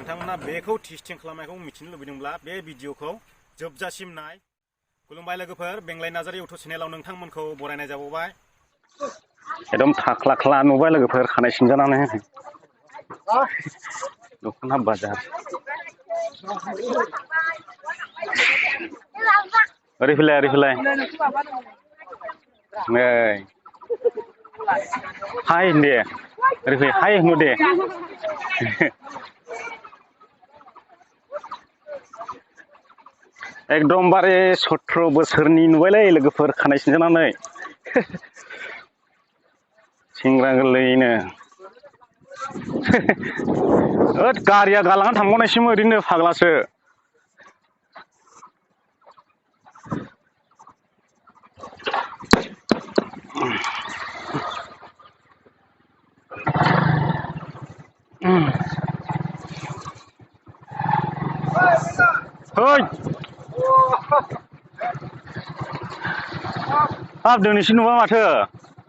नोंथांमोना बेखौ टेस्टिं खालामनायखौ मिथिनो लुबैदोंब्ला बे भिडिअखौ जोबजासिम नाय। खुलुमबाय लोगोफोर, बेंलाय नार्जारि इउटुब चेनेलाव नोंथांमोनखौ बरायनाय जाबावबाय। एकदम थाख्ला ख्ला नुबाय लोगोफोर, खानाय सिनजानानै दख'ना बाजार। ओरै फैलाय नै हाय होन दे, ओरै फै हाय होन दे। एकदमबारे 17 बोसोरनि नुबायलै लोगोफोर खानाय सिनजानानै। सेंग्रा गोरलैनो। होद गारिया गालांना थांबावनायसिम ओरैनो फाग्लासो। Hei, हाब दिनैसो नुबाय माथो।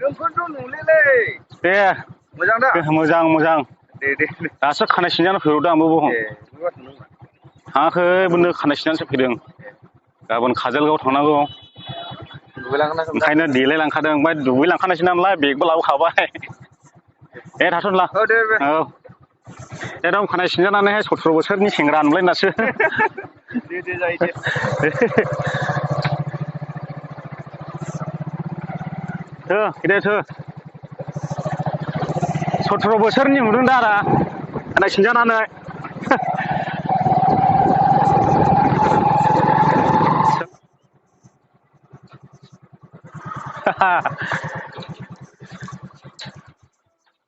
नोंखौथ' नुलेलै। दे मोजां दा? मोजां। दे। दासो खानाय सिनजाना फैबावदों आंबो बाव। थाङाखै बोनो खानाय सिनजानोसो फैदों। गाबोन काजलगावआव थांनांगौ। दुगैलांगोन ना ओंखायनो देलायलांखादों, ओमफ्राय दुगैलांखानायसो नालाय बेगबो लाबोखाबाय। दे थाथ'ला। दे। औ। एकदम खानाय सिनजानानैहाय 17 बोसोरनि सेंग्रा नुबाय दासो। दे जायो दे। थो फैदो थो। 17 बोसोरनि नुदों दा आदा खानाय सिनजानानै।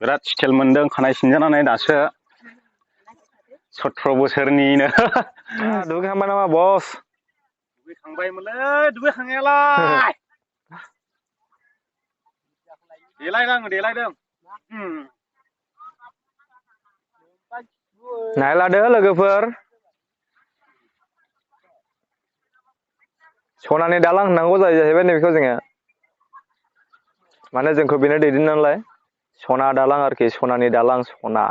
बिराद स्टाइल मोनदों खानाय सिनजानानै दासो। 17 बोसोरनिनो। दुगैखांबाय नामा बस? दुगैखांबायमोनलै, दुगैखांनायालाय। देलायदों। नायलादो लोगोफोर। सनानि दालां होननांगौ जाहैबाय नैबेखौ जोङो। माने जोंखौ बेनो दैदेनो नालाय। सना दालां आरोखि, सनानि दालां सना।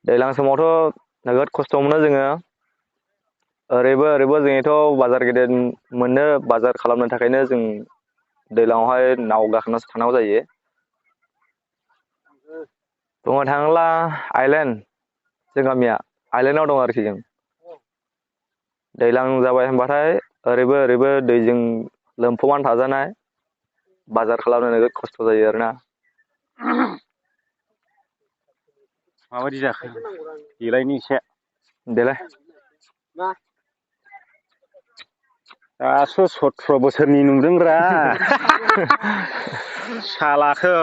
दैज्लां समावथ' नोगोद खस्थ' मोनो जोङो। ओरैबो जोंनिथ' बाजार गेदेर मोननो, बाजार खालामनो थाखायनो जों दैज्लाङावहाय नाव गाखोनासो थांनांगौ जायो। बुंनो थाङोब्ला आइलेण्ड, जों गामिया आइलेण्डआव दं आरोखि जों। दैज्लां जाबाय होनबाथाय ओरैबो दैजों लोमफबनानै थाजानाय। बाजार खालामनो नोगोद खस्थ' जायो आरोना। माबायदि जाखो? देलायनि एसे। देलाय। दासो 17 बोसोरनि नुदोंब्रा। सालाखौ।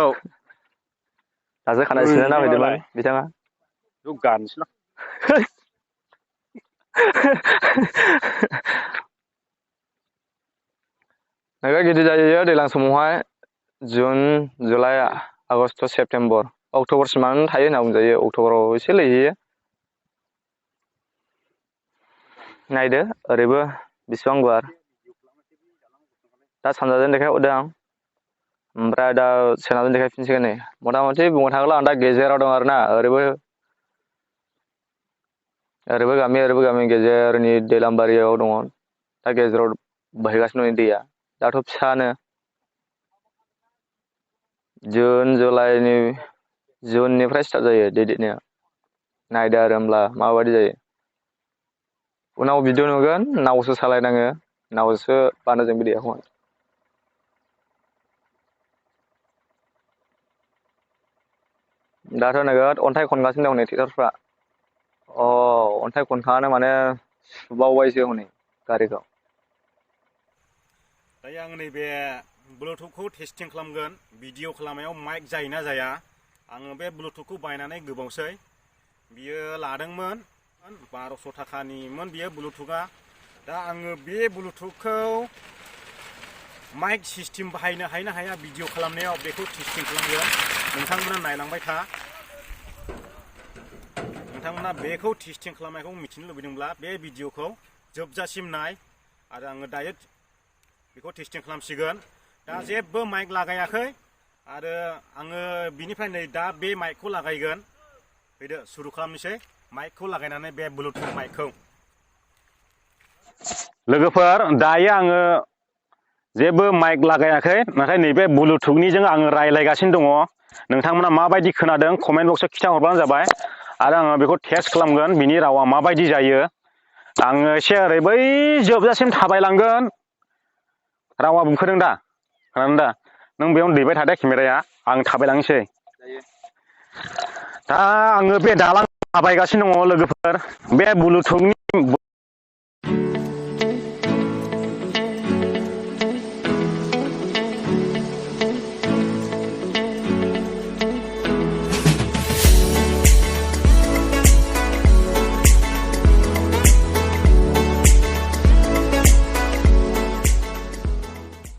दासो खानाय सिनजाना फैदोंमोन बिथाङा। बेखौ गाननोसैलां। नोगोद गिदिर जायो दैज्लां समावहाय। जुन, जुलाइ, आगष्ट', सेप्तेम्बर, अक्ट'बरसिमानो थायो होनना बुंजायो। अक्ट'बराव एसे लैहैयो। नायदो ओरैबो बेसेबां गुवार। दा सानजाजों देखायहरदों आं। ओमफ्राय दा सोनाबजों देखायफिनसिगोन नै। मथा मथि बुंनो थाङोब्ला आं दा गेजेराव दं आरोना। ओरैबो गामि गेजेरनि दैलामबारियाव दङ। दा गेजेराव बोहैगासिनो दं दैया। दाथ' फिसानो। जुननिफ्राय स्टार्ट जायो दै देरनाया। नायदो आरो होमब्ला माबायदि जायो। उनाव भिडिअ नुगोन, नावसो सालायनाङो। नावजोंसो बारो जों बे दैयाखौहाय। दाथ' नोगोद अन्थाइ खनगासिनो दं नै ट्रेक्टरफ्रा। अन्थाइ खनखाङानो माने सुबावबायसो हनै गारिखौ। दायो आं नैबे ब्लुटुथखौ टेस्टिं खालामगोन। भिडिअ खालामनायाव माइक जायोना जाया। आङो बे ब्लुटुथखौ बायनानै गोबावसै। बियो लादोंमोन 1200 थाखानिमोन बियो ब्लुटुथआ। दा आङो बे ब्लुटुथखौ माइक सिस्टेम बाहायनो हायो ना हाया भिडिअ खालामनायाव, बेखौ टेस्टिं खालामगोन। नोंथांमोना नायलांबाय था। नोंथांमोना बेखौ टेस्टिं खालामनायखौ मिथिनो लुबैदोंब्ला बे भिडिअखौ जोबजासिम नाय। आरो आङो दायो बेखौ टेस्टिं खालामसिगोन। दा जेबो माइक लागायाखै। आरो आङो बिनिफ्राय नै दा बे माइकखौ लागायगोन फैदो सुरु खालामनोसै माइकखौ लागायनानै बे ब्लुटुथ माइकखौ लोगोफोर दायो आङो जेबो माइक लागायाखै नाथाय नैबे ब्लुटुथनिजों आङो रायलायगासिनो दङ नोंथांमोना माबायदि खोनादों कमेन्ट बक्सआव खिन्थाहरबानो जाबाय आरो आङो बेखौ टेस्ट खालामगोन बिनि रावा माबायदि जायो आङो एसे ओरै बै जोबजासिम थाबायलांगोन रावा बुंखोदों दा खोनादों दा नों बेयावनो दैबाय थादो केमेराया आं थाबायलांनोसै दा आङो बे दालां थाबायगासिनो दङ लोगोफोर बे ब्लुटुथनि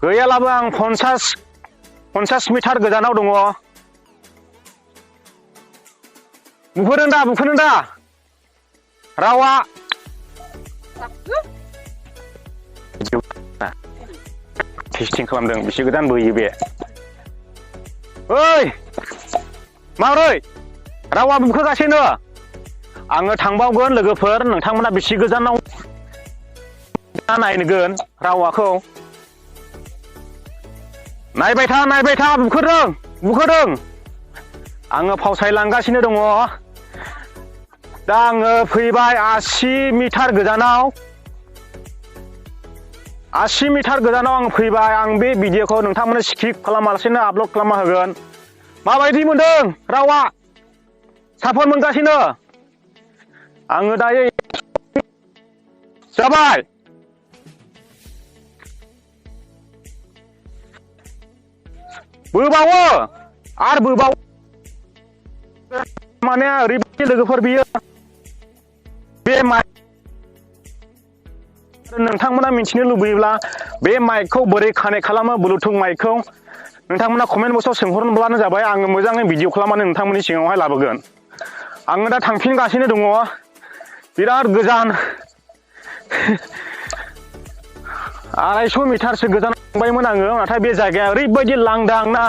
गैयालाबो आं 50 मिटार गोजानाव दङ बुखोदों दा रावा टेस्टिं खालामदों बेसे गोजान बोयो बे ओइ माबोरै रावा बुखोगासिनो आङो थांबावगोन लोगोफोर नोंथांमोना बेसे गोजानाव नायगोन रावाखौ नायबाय था बुखोदों आङो फावसायलांगासिनो दङ दा आङो फैबाय 80 मिटार गोजानाव 80 मिटार गोजानाव आं फैबाय आं बे भिडिअखौ नोंथांमोननो स्किप खालामालासिनो आपल'ड खालामना होगोन माबायदि मोनदों रावा सापर्ट मोनगासिनो आङो दायो जाबाय बोबावो आरो बोबावो माने ओरैबायदि लोगोफोर बियो बे माइक नोंथांमोना मिथिनो लुबैयोब्ला बे माइकखौ बोरै कानेक्ट खालामो ब्लुटुथ माइकखौ नोंथांमोना कमेन्ट बक्सआव सोंहरब्लानो जाबाय आङो मोजाङै भिडिअ खालामनानै नोंथांमोननि सिगाङावहाय लाबोगोन आङो दा थांफिनगासिनो दङ बिराद गोजान 250 मिटारसो गोजान थांबायमोन आङो नाथाय बे जायगाया ओरैबायदि लांदां ना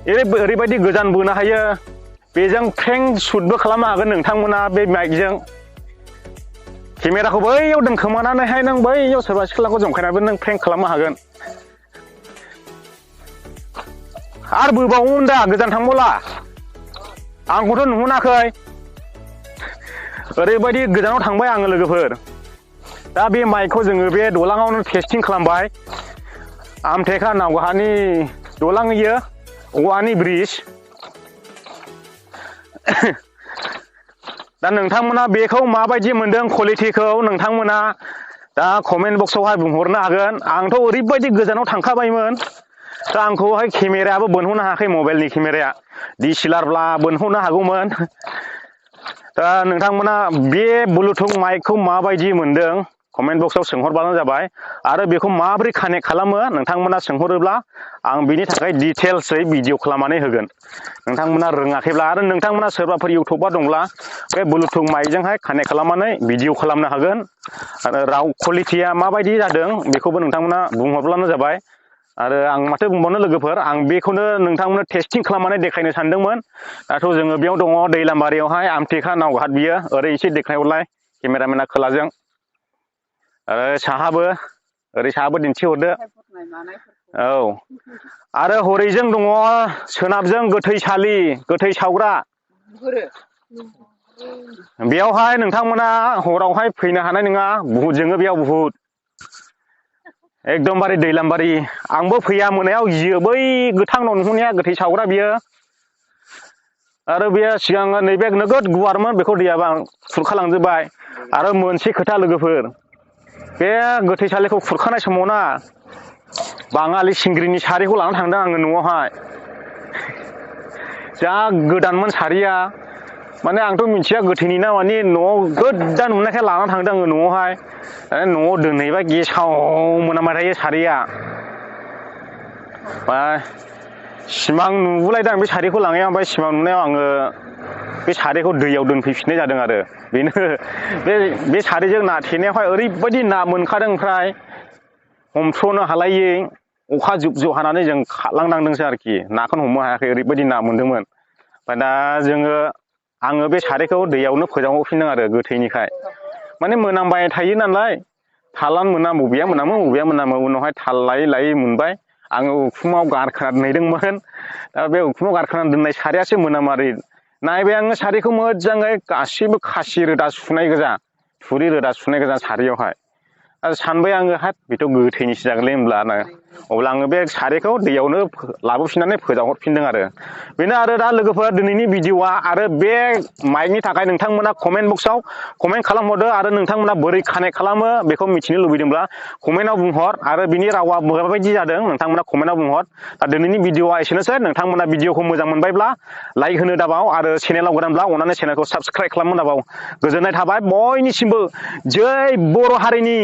ओरैबायदि गोजान बोनो हायो बेजों फ्रेंक शुटबो खालामनो हागोन नोंथांमोना बे माइकजों केमेराखौ बैयाव दोनखोमानानैहाय नों बैयाव सोरबा सिख्लाखौ जंखायनानैबो नों फ्रेंक खालामनो हागोन आरो बोबावोमोन दा गोजान थांबावला आंखौथ' नुहोनाखै ओरैबायदि गोजानाव थांबाय आङो लोगोफोर दा बे माइकखौ जोङो बे दलाङावनो टेस्टिं खालामबाय आमटेका नावगाहानि दलां इयो औवानि ब्रिज दा नोंथांमोना बेखौ माबायदि मोनदों क्वालिटिखौ नोंथांमोना दा कमेन्ट बक्सआवहाय बुंहरनो हागोन आंथ' ओरैबायदि गोजानाव थांखाबायमोन दा आंखौहाय केमेरायाबो बोनहरनो हायाखै मबाइलनि केमेराया DSLRब्ला बोनहरनो हागौमोन दा नोंथांमोना बे ब्लुटुथ माइकखौ माबायदि मोनदों कमेन्ट बक्सआव सोंहरबानो जाबाय आरो बेखौ माबोरै कानेक्ट खालामो नोंथांमोना सोंहरोब्ला आं बिनि थाखाय डिटेल्सै भिडिअ खालामनानै होगोन नोंथांमोना रोङाखैब्ला आरो नोंथांमोना सोरबाफोर इउटुबार दंब्ला बे ब्लुटुथ माइकजोंहाय कानेक्ट खालामनानै भिडिअ खालामनो हागोन आरो राव क्वालिटिया माबायदि जादों बेखौबो नोंथांमोना बुंहरब्लानो जाबाय आरो आं माथो बुंबावनो लोगोफोर आं बेखौनो नोंथांमोननो टेस्टिं खालामनानै देखायनो सानदोंमोन दाथ' जोङो बेयाव दङ दैलामारियावहाय आमटेका नावघाट बियो ओरै एसे देखायहरलाय केमेरामेना खोलाजों आरो साहाबो ओरै साहाबो दिन्थिहरदो औ आरो हरैजों दङ सोनाबजों गोथैसालि गोथै सावग्रा बेयावहाय नोंथांमोना हरावहाय फैनो हानाय नङा बुहुद जोङो बेयाव बुहुद एकदमबारे दैलामबारि आंबो फैया मोनायाव गियो बै गोथां न' नुहुरनाया गोथै सावग्रा बियो आरो बेयो सिगां नैबे नोगोद गुवारमोन बेखौ दैयाबा खुरखालांजोब्बाय आरो मोनसे खोथा लोगोफोर बे गोथैसालिखौ खुरखानाय समाव ना बाङालि सिंग्रिनि सारिखौ लानानै थांदों आङो न'आवहाय जा गोदानमोन सारिया माने आंथ' मिथिया गोथैनि ना माने न'आव गोदान नुनायखाय लानानै थांदों आङो न'आवहाय न'आव दोनहैबा गेसाव मोनामबाय थायो सारिया सिमां नुबोलायदों बे सारिखौ लांनायाव ओमफ्राय सिमां नुनायाव आङो बे सारिखौ दैयाव दोनफैफिननाय जादों आरो बेनो बे सारिजों ना थेनायावहाय ओरैबायदि ना मोनखादों ओमफ्राय हमथ्र'नो हालायै अखा जुब जुब हानानै जों खारलांनांदोंसो आरोखि नाखौनो हमनो हायाखै ओरैबायदि ना मोन्दोंमोन ओमफ्राय दा आङो बे सारैखौ दैयावनो फोजावहरफिनदों आरो गोथैनिखाय माने मोनामबाय थायो नालाय थालानो मोना बबेया मोनामो उनावहाय थाल लायै लायै मोनबाय आङो उखुमाव गारखोना दोनहैदोंमोन दा बे उखुमाव गारखोना दोननाय सारैयासो मोनामारि नायबाय आङो सारैखौ मोजाङै गासिबो खासि रोदा सुनाय गोजा थुरि रोदा सुनाय गोजा सारैयावहाय आरो सानबाय आङो हाब बेथ' गोथैनिसो जागोनलै होनब्लानो अब्ला आङो बे सारैखौ दैयावनो लाबोफिननानै फोजावहरफिनदों आरो बेनो आरो दा लोगोफोर दिनैनि भिडिअआ आरो बे माइकनि थाखाय नोंथांमोना कमेन्ट बक्सआव कमेन्ट खालामहरदो आरो नोंथांमोना बोरै कानेक्ट खालामो बेखौ मिथिनो लुबैदोंब्ला कमेन्टआव बुंहर आरो बिनि रावा माबायदि जादों नोंथांमोना कमेन्टआव बुंहर दा दिनैनि भिडिअआ एसेनोसै नोंथांमोना भिडिअखौ मोजां मोनबायब्ला लाइक होनो दाबाव आरो चेनेलाव गोदानब्ला अननानै चेनेलखौ साबस्क्राइब खालामनो दाबाव गोजोननाय थाबाय बयनिसिमबो जै बर' हारिनि